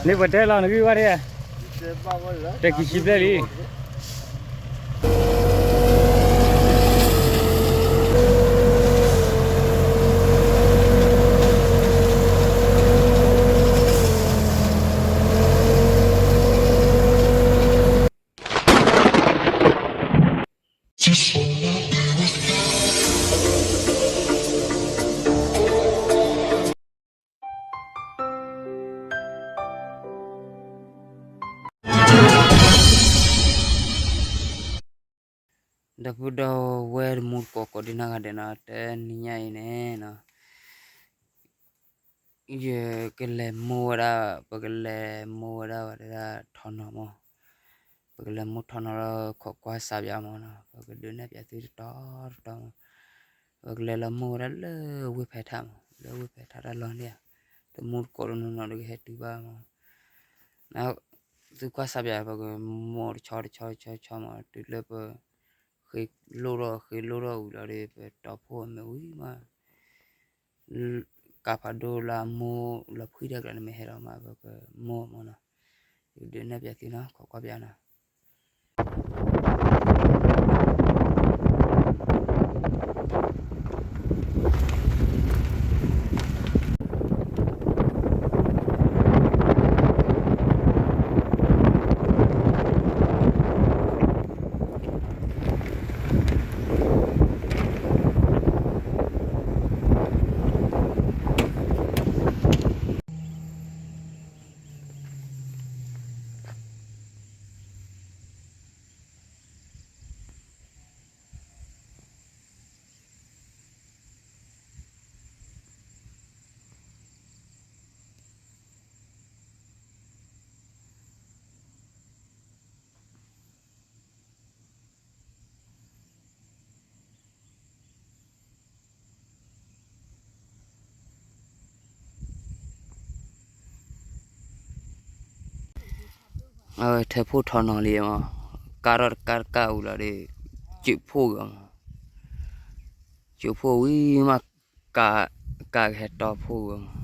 န့ၣ်ပတဲလီၤနဂံၢ်ဝါဒၣ်, တဲကံၢ်ဆံဘျဲၣ်လံ. ဒီပုၢ်ဒီဝဲၢ်တံၤသကိးကိးဒံနီၢ်ဂၤဒဲးနီၤ, တနံၤညါအံၤန့ၣ်နီၤ, ယကလဲၤမိၢ်ဝဲဒၣ်, ပကလဲၤမိၢ်ဝဲဒၣ်ဝဲဒၣ်ထီနီၤမး, ပကလဲၤမိၢ်ထီနီၤလၢခိးကွၢ်စးပၠးမးနီၤ, ပကဒုးနဲၣ်ပၠးသုတတီတတီမး, ပကလဲၤလီၤမိၢ်ဝဲဒၣ်လၢဝ့ၢ်ဖဲထးမး, လၢဝ့ၢ်ဖဲထးတၢ်လီၢ်န့ၣ်ဧါ, တမူတကိးတနီၤနီၤဒီးကဟဲတုၤဘၣ်မး, သုကွၢ်စးပၠး ပကမိၢ်တဆီတဆီတဆီတဆီမး, တုၤလၢပ ဃ့လိၣ်ထီၣ်ဃ့လိၣ်ထီၣ်ဝံၤလီၤဒီး ပတီၤဖှိၣ်မ့ၢ်ဝံၤမး, ကးဖးဒိၣ်လၢအမိၢ်လီၤဖှံတၢ်ကျါန့ၣ် မ့ၢ်ဟဲလီၤမး ပကမိၢ်မးနီၤ, ယကဒုးနဲၣ်ပၠးသုနီၤ, ခိးကွၢ်ပၠးနီၤ. အဝဲထဲဖှိၣ်ထီနီၤလံမး, ကါထီၣ်တကါတကါဝံၤလီၤဒီး, စုးဖှိၣ်ဂ့ၤမး, စုးဖှိၣ်ဝံၤမး, ကါကဟဲတီဖှိၣ်ဂ့ၤမး.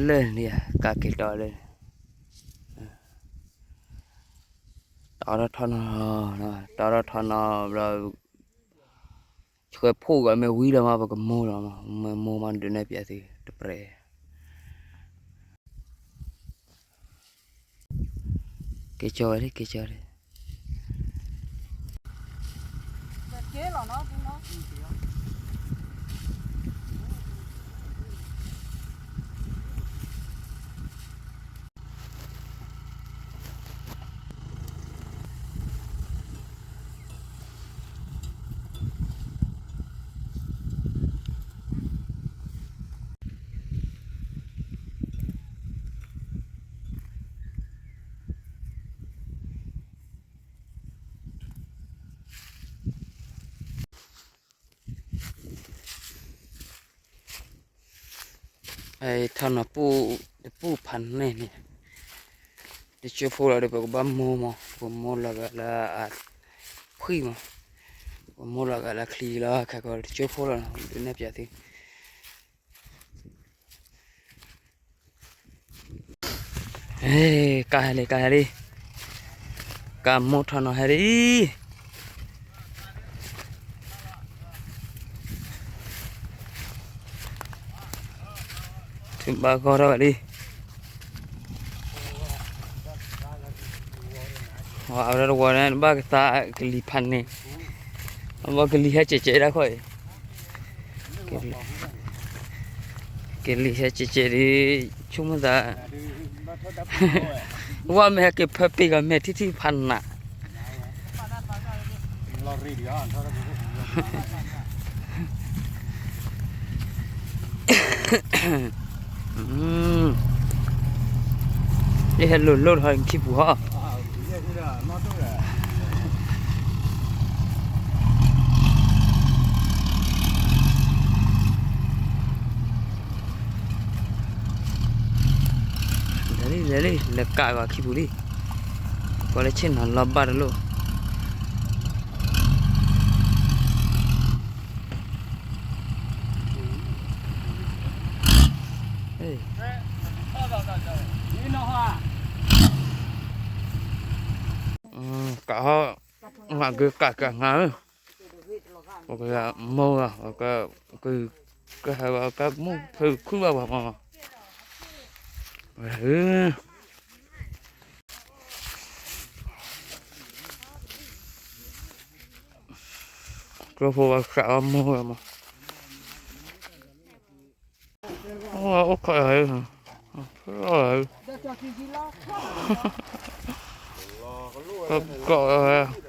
လၢန့ၣ် ကးက့ၤတီလၢန့ၣ်, တီထီၣ်ထီနီၤ, တီထီၣ်ထီနီၤဘျီ, ဆှၢဖှိၣ်ဂီၤမ့ၢ်ဝံၤလီၤမး ပကမိၢ်လီၤမး, မ့ၢ်မိၢ်မးဒုးနဲၣ်ပၠးသုတပြဲး. က့ၤကၠီဝဲလံ က့ၤကၠီလံ. ထီနီၤပူၣ်တပူၣ်ဖးန့ၣ်န့ၣ်, တကၠိဖိလီၤဒီး ပကဘၣ်မိၢ်မး, ပမိၢ်လီၤဂာ်လၢအဖှံမး, ပမိၢ်လီၤဂာ်လၢချံလီၤ, ခဲကီးတကၠိဖိလီၤနီၤ, ဒုးနဲၣ်ပၠးသု. ကါဟဲလံ ကါဟဲလံ, ကါမိၢ်ထီနီၤဟဲလံ. ထုးဘၣ်ဂီၢ်ထီၣ်ဝဲလံ. အဝဲဒၣ်တဝီန့ၣ် ဘၣ်ကသါကလံၤဖးန့ၣ်, အဘၣ်ကလံၤဟဲကဲးကဲးဒၣ်ခီအံၤ, ကလံၤဟဲကဲးကဲးဒ် ဆိကမိၣ်သး, ဝဲမ့ၢ်ဟဲက့ၤဖၢပ့ၤဂီၤမဲာ်ထံထံဖးနး. ယဟဲလိာ်လိာ်ထီၣ်ခံပူၤဟီ, လဲၤလံ လဲၤကးဂီၤခံပူၤလံ, ပှၤလၢဆ့ၣ်နီၤလီၤဘၣ်တလိၣ်, ကးဟီၣ်, မၤကကးကးငါဧၢ, ပကမိၢ်, ကဟဲဝဲကမူၣ်ဖုခူၣ်ဘၣ်ပှၤမး, ကျိဖိဝဲစးအီၣ်မိၢ်ဝဲမး, အိၣ်ခိး, ကီးဝဲ,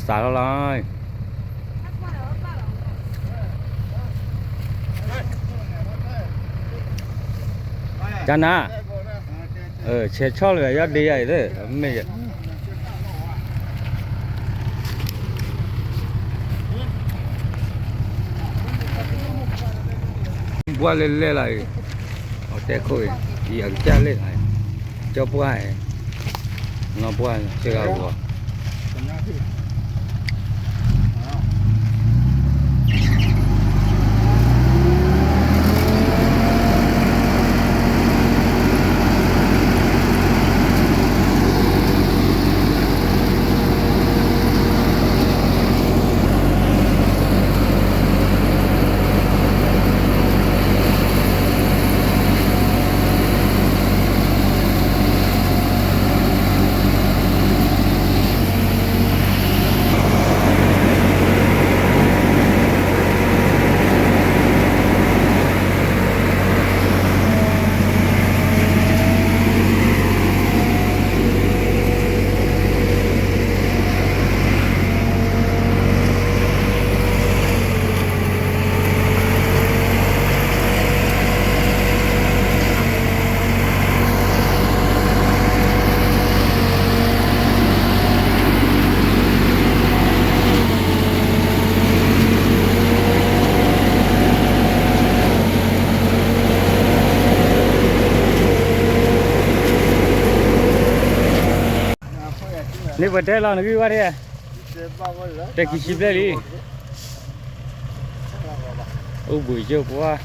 စးလီၤလီၤ, ကနၤ, ဆဲးဆီၣ်လၢယီၢ်ဒ့ယၤအံၤ, မ့ၢ် ဘှၣ်လဲၣ်လဲၣ်လီၤအံၤ, အတဲခိၣ်အံၤ, ယကစၢ်လဲၣ်လီၤ, ကၠီပှၢ်, နီၢ်ပှၢ်စ့ၢ်ကီးဂီၤ န့ၣ်ပှၤတဲလီၤနဂံၢ်ဘၣ်ဒဲ, တဲခံဆံဘျဲၣ်လံ, အိၣ်ဘှံးယိၣ်ပှၢ်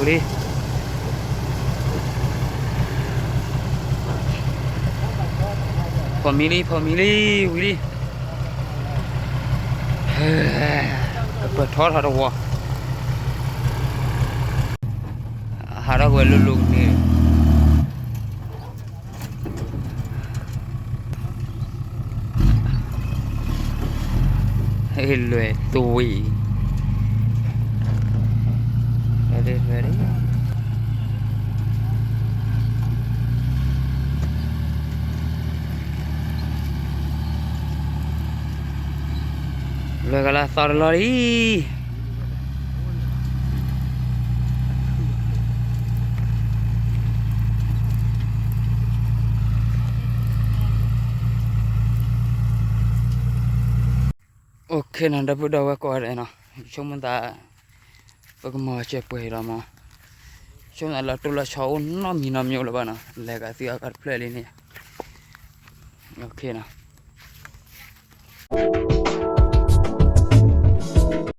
လံ, ဖီမံလံ ဖီမံလံ ဝံၤလံ, ကပၢၢ်ထီထီၣ်တဝီ, ဟးထီၣ်ကွံာ်ဝဲလိၤလိၤန့ၣ် လွဲၢ်သွံၣ်, ready ready, လွဲၢ်ကလါသီတလီၢ်လံ. โอเคနီၤ ဒီပုၢ်ဒီဝဲၢ်ကိးဂၤဒဲးနီၤ, ဆိကမိၣ်သး ပကမၤစၢၤပှဲၤဒီးမး, ဆိကမိၣ်သးလီၤတိၢ်လီၤဆီအိၣ်နီတမံၤနီတမံၤလၢၤဘၣ်နီၤ, လဲၤကသံအကါတဖျၢၣ်လံန့ၣ်, โอเคနီၤ.